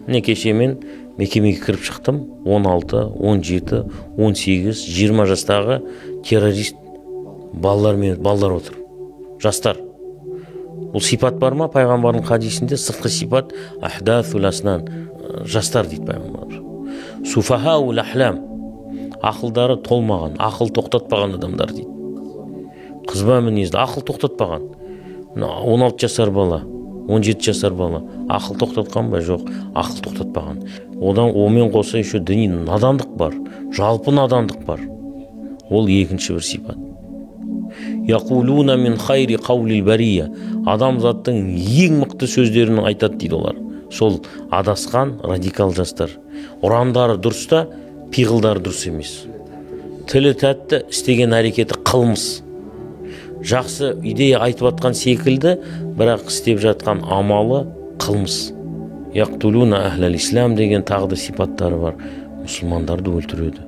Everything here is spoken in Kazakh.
Міне, кеше мен мекемеге кіріп шықтым, 16, 17, 18, 20 жастағы террорист балалар мен балалар отыр. Жастар. Бұл сипат бар ма пайғамбардың хадисінде? Сыртқы сипат ахдасул аснан, жастар дейді пайғамбар. Суфахаул ахлам, ақылдары толмаған, ақыл тоқтатпаған адамдар дейді. Қызба мінезді, ақыл тоқтатпаған. 16 жасар бала, 17 жасар бала, ақыл тоқтатқан ба? Жоқ, ақыл тоқтатпаған. Одан онымен қоса еще діни надандық бар, жалпы надандық бар. Ол екінші бір сипат. Яқулуна мин хайри қаулил бария, адамзаттың ең мықты сөздерін айтады дейді олар. Сол адасқан радикал жастар. Ұрандары дұрыс та, пиғылдары дұрыс емес. Тілі тәтті, істеген әрекеті қылмыс. Жақсы идея айтып жатқан секілді, бірақ істеп жатқан амалы қылмыс. Яқтулуна ахлал ислам деген тағы да сипаттары бар. Мұсылмандарды өлтіреді.